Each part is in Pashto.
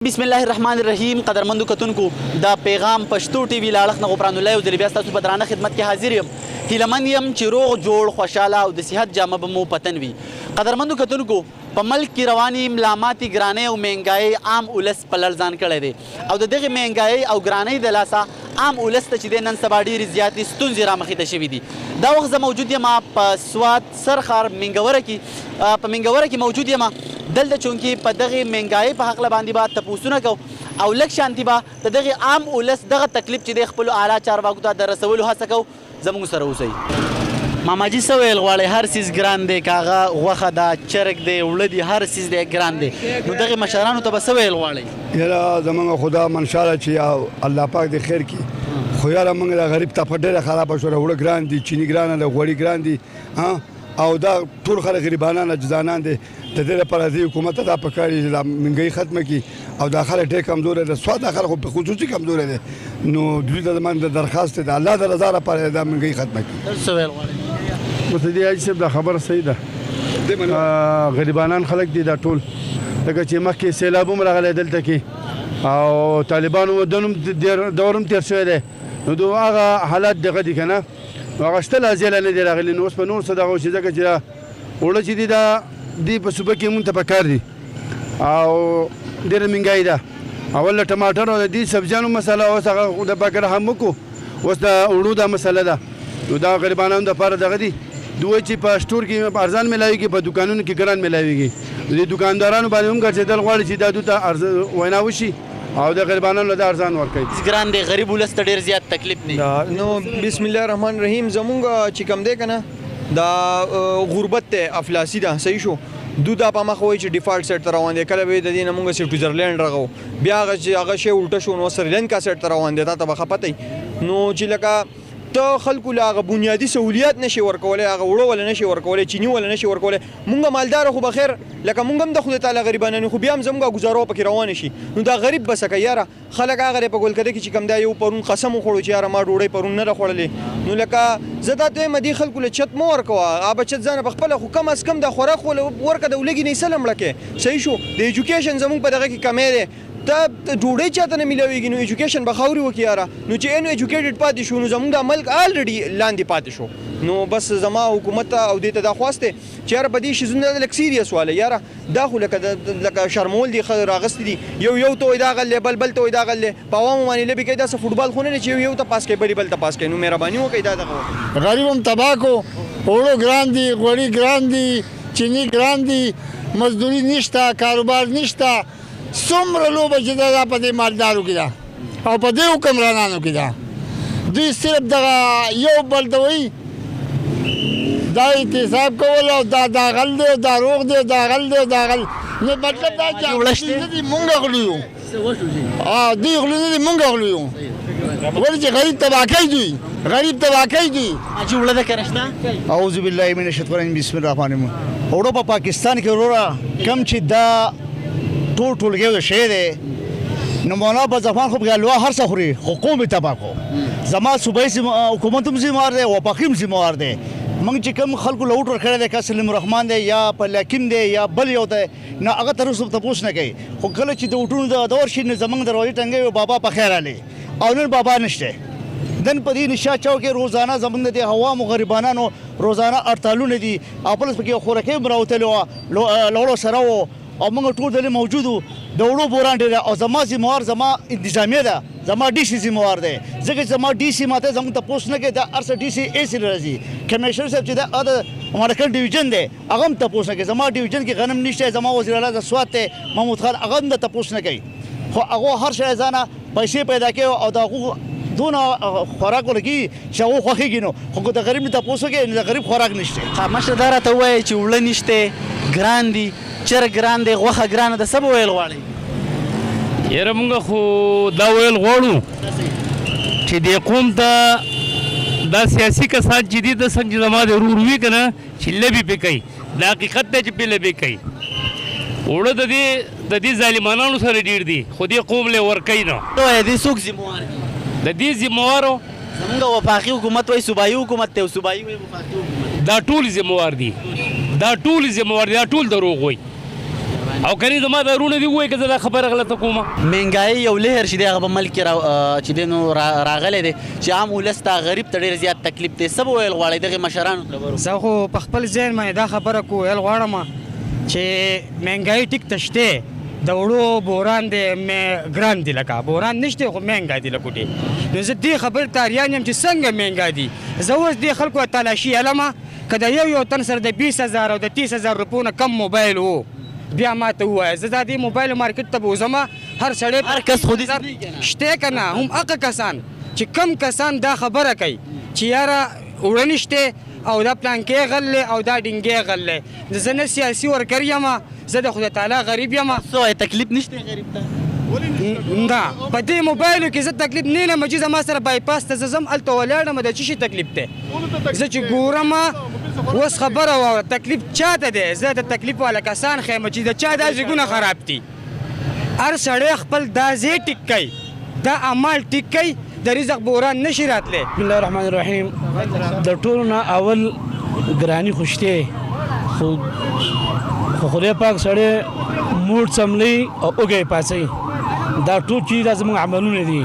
بسم الله الرحمن الرحیم قدرمندو کتونکو د پیغام پښتو ټي وي له اړخ نه غفران الله یو ځل بیا ستاسو په درانه خدمت کې حاضر یم. هیله من یم چې روغ جوړ، خوشحاله او د صحت جامه به مو په تن وي. قدرمندو کتونکو، په ملک کې روانې ملاماتې ګرانۍ او مهنګایۍ عام ولس په لړزان کړی دی او د دغې مهنګایۍ او ګرانۍ د لاسه عام ولس ته چې دی نن سبا ډېرې زیاتې ستونزې رامخې ته شوې دي. دا وخت زه موجود یم په سوات سر ښار منګوره کې، په منګوره کې موجود یم. دلته چونکې په دغې مهنګایۍ په هکله باندې به تپوسونه کوو او لږ شانتي به د دغې عام ولس دغه تکلیف چې دی خپلو اعلی چارواکو ته د رسولو هڅه کوو. زموږ سره اوسئ. ماماجي څه ویل غواړئ؟ هر څیز ګران دی، که هغه غوښه ده، چرګ دی، اوړه دي، هر څیز دی ګران دی، نو دغې مشرانو ته به څه ویل غواړئ؟ یاره زمونږ خو دا منشا ده چې الله پاک دې خیر کړي، خو یاره مونږ د غریب طبقه ډېره خرابه شوله. اوړه ګران دي، چیني ګرانه ده، غوړي ګران دي، او دا ټول خلک غریبانان عاجزانان دي. د دې لپاره دې حکومت ته دا پکار دي چې دا منګۍ ختمه کړي، او دا خلک ډېر کمزوري دي، سواد دا خلک خو په خصوصي کمزوري دي. نو دوی ته زموږ د درخواست دی، د الله د رضا لپاره دا منګۍ ختمه کړي. تاسو څه ویل غواړئ؟ اوس د دې حاجي صاحب دا خبره صحیح ده، غریبانان خلک دي دا ټول، لکه چې مخکې سیلاب هم راغلی دلته کې او طالبانو دنوم دور هم تېر شوی دی، نو دو هغه حالات دغه دي که نه، نو هغه شته لا ځله نه دی راغلی. نو اوس په نور څه دغه وشي، ځکه چې دا اوړه چې دي دا دې په صوبه کې مونږ ته پکار دي او ډېره مهنګایي ده. اول د ټماټر او د دې سبزیانو مسله، اوس هغه د پاک رحم وکړو، اوس د اوړو دا مسله ده. نو دا غریبانو دپاره دغه دي. دوی چې په سټور کې ارزان میلاویږي، په دکانونو کې ګران میلاویږي. د دکاندارانو باندې هم ګرځېدل غواړي چې دا دوی ته وینا وشي او د غریبانو له دا ارزان ورکوي. ګران دی، غریب ولس ته ډېر زیات تکلیف دی. نو بسم الله الرحمن الرحیم. زمونږ چې کوم دی که نه دا غربت دی، افلاسی ده، صحیح شو. دو دا په مخ وایي چې ډیفالټ سیټ ته روان دی. کله به د دې نه مونږ سویټزرلینډ رغو، بیا هغه چې هغه شی الټه شو نو سریلانکا سیټ ته روان دی، تا ته به ښه پته وي. نو چې لکه ته خلکو له هغه بنیادي سهولیات نشي ورکولی، هغه اوړه وله نشي ورکولی، چیني وله نشي ورکولی. مونږ مالدار خو به خیر، لکه مونږ هم د خدای تعالی غریبانان یو، خو بیا هم زمونږ ګزارو پکې روانه شي. نو دا غریب به څه کوي یاره؟ خلک هغه دی په ګلکده کې چې کوم دا یو پرون قسم وخوړو چې یاره ما ډوډۍ پرون نه ده خوړلې. نو لکه زه تا ته وایم دې خلکو له چت مه ورکوه، هغه چت ځانه په خپله، خو کم از کم دا خوراک خو ورکړه، د ولږې نه یې څه له مړه کړې، صحیح شو. د ایجوکیشن زمونږ په دغه کې کمی دی، ته ډوډۍ چاته نه میلاویږي، نو ایجوکیشن به خاورې وکړي یاره. نو چې ان ایجوکیټډ پاتې شو نو زمونږ دا ملک الریډي لاندې پاتې شو. نو بس زما حکومت ته او دې ته دا خواست دی چې یاره په دې شیزونو لږ سیریس واله یاره. دا خو لکه لکه شرمول دي، راغستي دي، یو یو ته وایي دا غل دی، بل بل ته وایي دا غل دی، په عوامو باندې لبې کوي. دا څه فوټبال خو نه دی چې یو یو ته پاس کوي بل بل ته پاس کوي. نو مهرباني وکړئ دا دغه وکړئ. غریب هم تباه کو، اوړو ګران دي، غوړي ګران دي، چیني ګران دي، مزدوري نشته، کاروبار نشته. څومره لوبه چې ده دا په دې مالدارو کې ده او په دې حکمرانانو کې ده. دوی صرف دغه یو بل ته وایي دا اعتصاب کول او دا دا غل دی او دا روغ دی او دا غل دی او دا غل. نو مطلب دا چې نه دي مونږ غلو یو، دوی غلو نه دي مونږ غلو یو. ولې چې غریب تباه کوي دوی، غریب تباه کوي دوی. حاجي وړه ده که نشته؟ اعوذ بالله من الشیطان الرجیم، بسم الله الرحمن الرحیم. اوړه په پاکستان کې وروره کم چې دا ټول ټولګی شی دی، نو مولانا بزرګان خو پکې الوا هر څه خوري، خو قوم یې تباه کړو. زما صوبایي حکومت هم ذمهوار دی، وفاقي هم ذمهوار دی. موږ چې کوم خلکو له ووټ ورکړی دی، که سلیم الرحمن دی یا په لکیم دی یا بل یو دی، نو هغه تر اوسه تپوس نه کوي. خو کله چې د ووټونو د دور شي نو زموږ دروازې ټنګوي، بابا په خیر راغلی، او نن بابا نشته. نن په دې نشا چوک کې روزانه زموږ د دې عوامو غریبانانو روزانه هړتالونه دي، او پلس پکې خورکۍ هم راوتلې وه، لوړو سره وو، او موږ ټول دلې موجود وو. د اوړو بوران ډېر ده، او زما ذمهوار زما انتظامیه ده، زما ډي سي ذمهوار دی، ځکه چې زما ډي سي ماته زموږ تپوس نه کوي. دا هر څه ډي سي ای سي راځي. کمشنر صاحب چې دا د مالکل ډویژن دی هغه هم تپوس نه کوي. زما ډویژن کې غنم نشته، زما وزیر اعلی د سوات دی محمود خان، هغه هم د تپوس نه کوي. خو هغو هر شی ځانه پیسې پیدا کوي او د هغو دونه خوراک ورکوي چې هغو خوښېږي. نو خو که د غریب نه تپوس وکړي نو د غریب خوراک نشته. ښه مشره دا راته ووایه چې اوړه نشته، ګران دي، چرګ ګران دی، غوښه ګرانه ده، څه به ویل غواړئ؟ یاره مونږ خو دا ویل غواړو چې دې قوم ته دا سیاسي کسان چې دي، د څنګه چې زما د ورور وي که نه چې لبې پې کوي، دا حقیقت دی چې پې لبې کوي. اوړه د دې ظالمانانو سره ډېر دي، خو دې قوم له ورکوي نه. وایه دې څوک ذمهوار دي؟ د دې ذمهوارو زمونږ وفاقي حکومت وایي صوبایي حکومت دی، او صوبایي وایي وفاقي حکومت. دا ټول ذمهوار دي، دا ټول ذمهوار دي، دا ټول دروغ وایي. او کني زما دا وروڼه دي ووایي که زه دا خبره غلطه کوم. مهنګایۍ یو لهر چې دی هغه په ملک کې چې دی نو راغلی دی چې عام ولس ته غریب ته ډېر زیات تکلیف دی، څه به ویل غواړئ دغې مشرانو ته؟ زه خو په خپل ذهن باندې دا خبره کو ویل غواړم چې مهنګایي ټیک ته شته، د وړو بوران دی ګران دي، لکه بوران نشته خو مهنګا دي لکوټې. نو زه دې خبرې ته اریان یم چې څنګه مهنګا دي. زه اوس دې خلکو تلاشي علمه که د یو یو تن سره د 20,000 او د 30,000 روپو نه کم موبایل وو بیا ما ته ووایه، زه دا دې موبایل مارکیټ ته بوځم، هر سړی هر کس خو دې شته که نه. هم هغه کسان چې کم کسان دا خبره کوي چې یاره اوړه نشته او دا پلانکی غل دی او دا ډینګی غل دی، زه نه سیاسي ورکر یم، زه د خدای تعالی غریب یم. څه وایې تکلیف نشته غریب ته؟ نه په دې موبایلو کې زه تکلیف نه یم چې زما سره بایپاس ته زه ځم هلته ولاړ یم، د څه شي تکلیف دی؟ زه چې ګورم اوس خبره واوره تکلیف چاته دی؟ زه د تکلیف والا کسان ښیم چې د چا دا ځګونه خراب دي. هر سړی خپل دا ځای ټیک کوي، دا اعمال ټیک کوي، د رزق بوران نشي راتلی. بسم الله الرحمن الرحیم. د ټولو نه اول ګراني خو شته، خو خدای پاک سړی موړ څملوي او اوږی پاڅوي. دا ټول چې دا زموږ عملونه دي.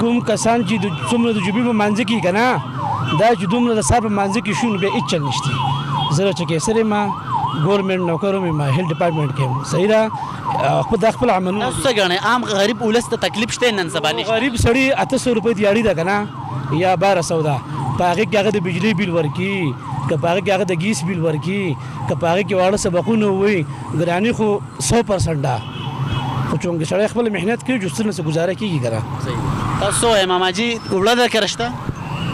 کوم کسان چې څومره د جمعې په مانځه کې که نه، دا چې دومره د سهار په مانځه کې شو نو بیا هېڅ چل نشته. زه چې کیسر یم، ګورنمنټ نوکر هم یم، هیلت ډپارټمنټ کې یم، صحیح ده. خپل دا خپل عملونه تاسو څه ګڼئ عام غریب ولس ته تکلیف شته نن سبا؟ نشته. غریب سړي 800 روپۍ دیاړي ده که نه یا 1200 ده، په هغې کې هغه د بجلۍ بیل ورکړي، که په هغې کې هغه د ګیس بیل ورکړي، که په هغې کې واړه سبقونه ووایي، ګراني خو 100% ده. خو چونکې سړی خپل محنت کوي جو څه نه څه ګزاره کېږي که نه. تاسو څه وایئ ماماجي، اوړه در کره شته؟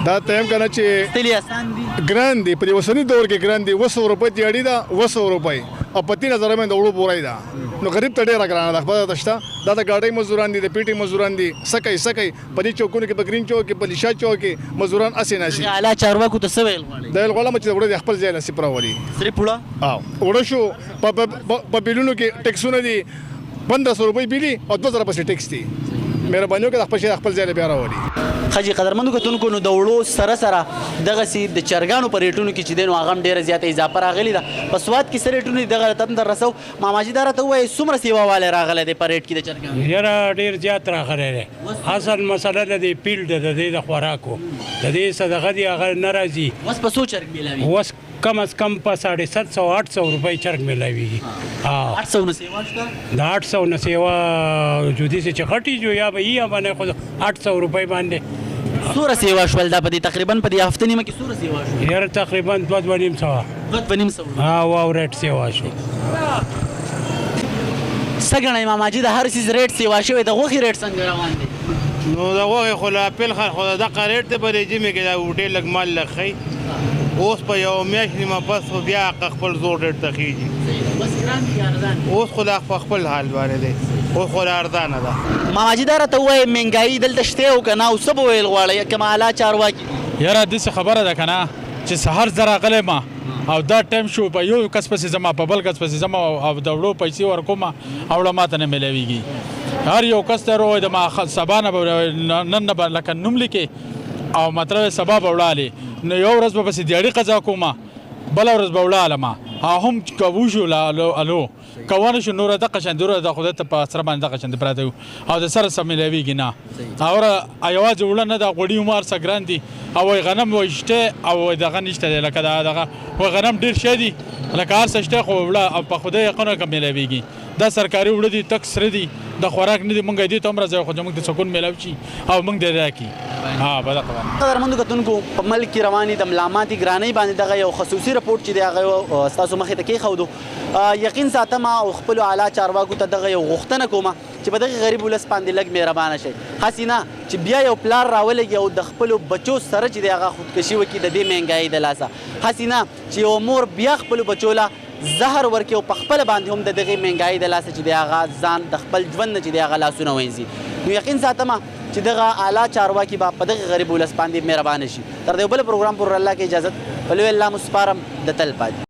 دا ته هم که نه چې تلي اسان دي، ګران دي په دې اوسني دور کې ګران دي. 700 روپۍ دیاړي ده، 700 روپۍ او په 3000 باندې د اوړو بورۍ ده، نو غریب ته ډېره ګرانه ده. خبره ته شته، دا د ګاډۍ مزدوران دي، د پیټې مزدوران دي، څه کوي څه کوي په دې چوکونو کې، په ګرین چوک کې، په لیشا چوک کې مزدوران هسې ناست دي. اعلی چارواکو ته څه ویل غواړئ؟ دا ویل غواړم چې اوړه دې خپل ځای له صفر راولي. صرف اوړه؟ او اوړه شو په بیلونو کې ټیکسونه دي، 1500 روپۍ بیلي او 2000 پسې ټیکس دي. مهرباني وکړه خپل شی خپل ځای له بیا راولي. ښه جي قدرمنو کتونکو، نو د اوړو سره سره دغسې د چرګانو په ریټونو کې چې دی نو هغه هم ډېره زیاته اضافه راغلې ده. په سوات کې څه ریټونه دي دغه راته هم در رسو. ماماجي دا راته ووایئ څومره سیوا والی راغلی دی په ریټ کې د چرګانو؟ یاره ډېر زیات راغلی دی. اصل مسله د دې پیل ده، د دې د خوراکو، د دې صدقه دی هغه نه راځي. اوس په څو چرګ میلاوي؟ اوس کم از کم په 750 800 روپۍ چرګ میلاویږي. 800 نه سیوا شته؟ د 800 نه سیوا جودي چې غټي جو یا به یې باندې خو 800 روپۍ باندې. څومره سیوا شول دا په دې تقریبا په دې هفته نیمه کې څومره سیوا شول؟ یاره تقریبا 2-2.5 سوه. 2-2.5؟ ها واو ریټ سیوا شو. څه ګڼئ ماماجي د هر څیز ریټ سیوا شوی، د غوښې ریټ څنګه روان دی؟ نو د غوښې خو لا پیل خو دغه ریټ دی په دې ژمي کې دا ډېر لږ مال لږ ښیي. اوس په یو میاشت نیمه پس خو بیا خپل زور ریټ ته خېږي. اوس خو لا په خپل حال باندې دی، اوس خو لا ارزانه ده. ماماجي دا راته ووایې مهنګایي دلته شته او که نه، او څه به ویل غواړئ کوم اعلی چارواکي؟ یاره داسې خبره ده که نه چې سهار زه راغلی ما او دا ټایم شو په یو کس پسې ځم په بل کس پسې ځم او د وړو پیسې ورکوم او وړه ماته نه میلاویږي. هر یو کس ته وروایي د ما سبا نه به نن نه به لکه نوم لیکې او مطلب سبا به وړالې، نو یو ورځ به پسې دیاړي قضا کوم، بله ورځ به وړالم او هم که وشو الو که ونه شو نوره دقه شان دوره د خدای ته په سره باندې دقه شان پراته یو او د سره سم میلاویږي نه. او یوازې وړه نه ده، غوړي هم هر څه ګران دي او وایي غنم وایي شته او وایي دغه نشته دی، لکه دغه وایي غنم ډېر ښه دي، لکه هر څه شته خو وړه او په خدای یقین که میلاویږي. دا سرکاري وړه دي، تک سره دي، د خوراک نه دي، مونږ دې ته هم راځو خو زموږ د سکون میلاو شي او مونږ دې راکړي. ها په دغه باندې. قدرمندو کتونکو، په ملک کې روانې د ملاماتي ګرانۍ باندې دغه یو خصوصي رپورټ چې دی هغه ستاسو مخې ته کېښودو. یقین ساتم او خپلو اعلی چارواکو ته دغه یو غوښتنه کوم چې په دغه غریب ولس باندې لږ مهربانه شئ، هسې نه چې بیا یو پلار راولېږي او د خپلو بچو سره چې دی هغه خودکشي وکړي د دې مهنګایۍ د لاسه، هسې نه چې یوه مور بیا خپلو بچو له زهر ورکړي او په خپله باندې هم د دغې مهنګایۍ د لاسه چې دی هغه ځان د خپل ژوند نه چې دی هغه لاسونه وینځي. نو یقین ساتم چې دغه اعلی چارواکي به په دغه غریب ولس باندې مهربانه شي. تر دې بل پروګرام پورې الله کې اجازت په لوی الله مو سپارم، د تل پاتې.